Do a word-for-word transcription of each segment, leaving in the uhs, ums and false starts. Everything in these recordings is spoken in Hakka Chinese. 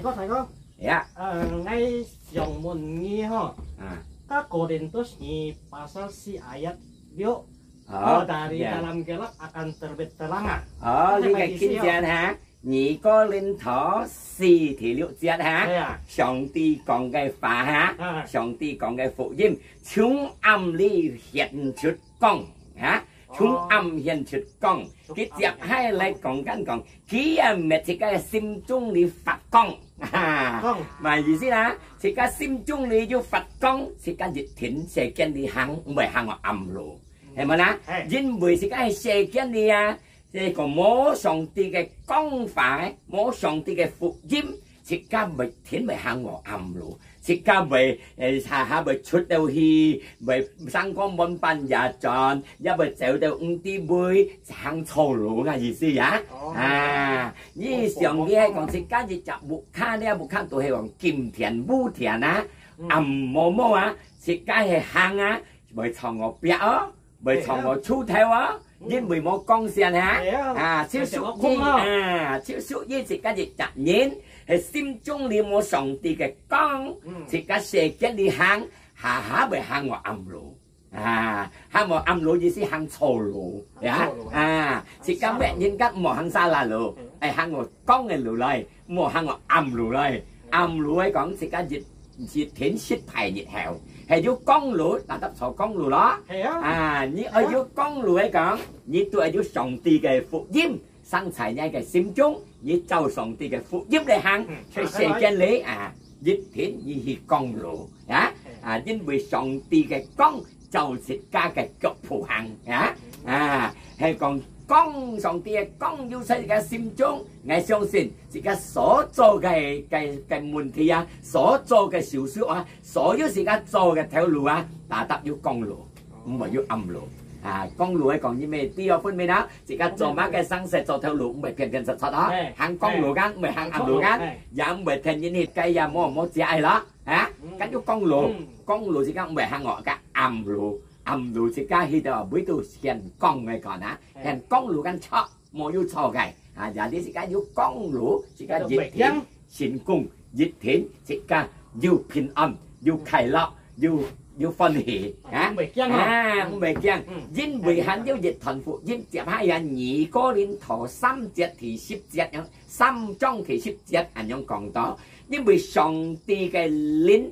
Kau, Thai kau. Ya. Eh, ngai想問你吼，啊。Ka Korintus ni pasal si ayat六, oh, dari dalam gelap akan terbit terang啊。哦，你个經節哈，二哥林多四第六節哈，係啊。上帝講个話哈，啊。上帝講个福音，從暗裡顯出光哈，從暗顯出光。哦。佢接下來講緊講， 佢也搣自家个心中裡發光。哈，光。麼意思啦？自家心中裡有發光，自家一定世間裡行，毋會行到暗路，係無啦？係。因為自家个世間裡啊，這個無上帝个講法，無上帝个福音，自家一定會行到暗路。 自家會，誒，下下會出到去，會生過滿班也轉，也會走到毋知位，行錯路个意思呀。哦。啊，你想你係講自家一隻屋下，你屋下都係講金田、武田啊，嗯。暗摸摸啊，自家係行啊，會撞到壁哦。 會撞到樹頭啊，嗯。因為無光線哈。係啊，啊，就屬於，啊，就屬於自家一隻人，係心中裡無上帝个光，嗯。自家世間裡行，下下會行到暗路。啊，行到暗路意思行錯路，呀，行錯路。啊，自家每人家毋好行salah路，嗯。愛行到光个路來。 毋好行到暗路來。暗路來講，自家一，一天失敗日後，係有光路，tetap坐光路咯。係啊。啊，你愛有光路來講，你都愛有上帝个福音，生在你个心中，你照上帝个福音來行，嗯。在世間裡，啊，一天你去光路，啊，係。啊，因為上帝个光 照自家个腳步行，啊，啊，係講光，上帝个光有在自家心中，𠊎相信自家所做个，个，个問題啊，所做个手術啊，所有自家做个頭路啊，tetap有光路，毋會有暗路。啊，光路係講你乜知哦，分明啊，自家做麼个生事做頭路，毋會偏偏出出哦，係，行光路間，毋會行暗路間，係，也毋會跈人去該也無，無食个咯。 啊，嗯。該有光路，嗯。光路自家毋會行哦，該暗路，暗路自家去到位都顯光个看啊，係。顯光路間著，無有著个。啊，jadi自家有光路，自家一定成功，一定自家有平安，有快樂，有，有歡喜，啊。毋會驚哦。啊，毋會驚，嗯。因為還有一段福音，接下來二哥林多三節第十節，三章第十節恁樣講到， 因為上帝个靈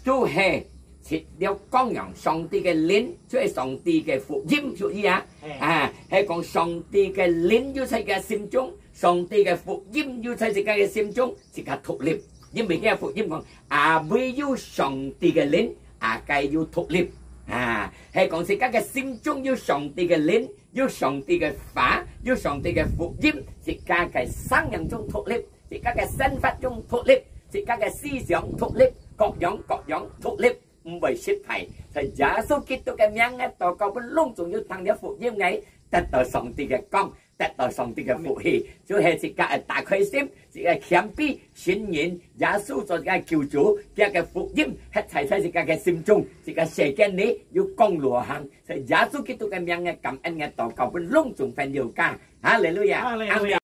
就係一條光樣，上帝个靈就係上帝个福音，所以啊，係。啊，係講上帝个靈有在佢个心中，上帝个福音有在自家个心中，自家獨立。因為佢个福音講，啊，唯有上帝个靈，啊，該有獨立。啊，係講自家个心中有上帝个靈， 有上帝个話，有上帝个福音，自家个生命中獨立，自家个生活中獨立，自家个思想獨立，各樣各樣獨立，毋會失敗。在耶穌基督个名个禱告，分攏總有聽了福音个，得到上帝个光，得到上帝个福氣，就係自家个打開心，自家謙卑，信任耶穌做自家救主，佢个福音，歇在在自家个心中，自家世間裡有光路行。 在耶穌基督个名个感恩个禱告，分攏總朋友講，哈利路亞，哈利路亞。阿們。